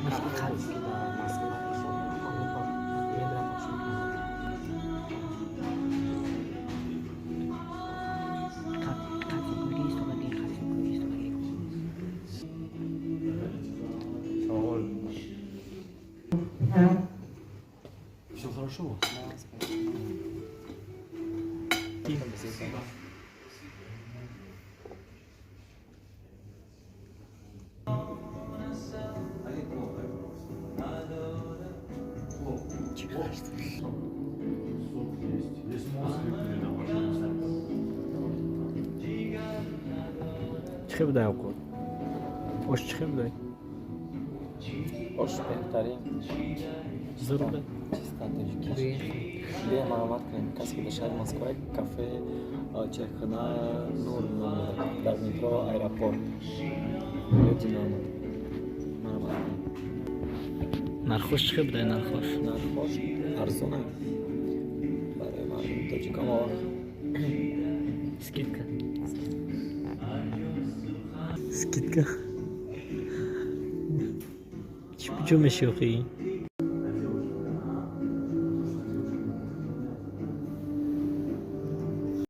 Мисли. Ки дар Москва бошад, мебирам, бошад. Қатъи истодаги, қатъи истодаги. Салом алейкум. Все хорошо у вас? Да, спасибо. Спасибо. Чӣ ҳаст? Сок есть. Есть мозг. Чӣ хел будай овқот? Ош чӣ хел будай? Ош беҳтарин. Зур будай? Чиста тоҷикиш. Бия, маълумат кунем, касе ки дар шаҳри Москва, кафе «Чайхона Нур» ном дорад, дар метро Аэропорт ё Динамо, маълумат кунем. Нархош чӣ хел будай, нархош? Нархош арзона барои мардуми тоҷик ама вақт. Скидка, скидка. Чӣ ҷо меши охи?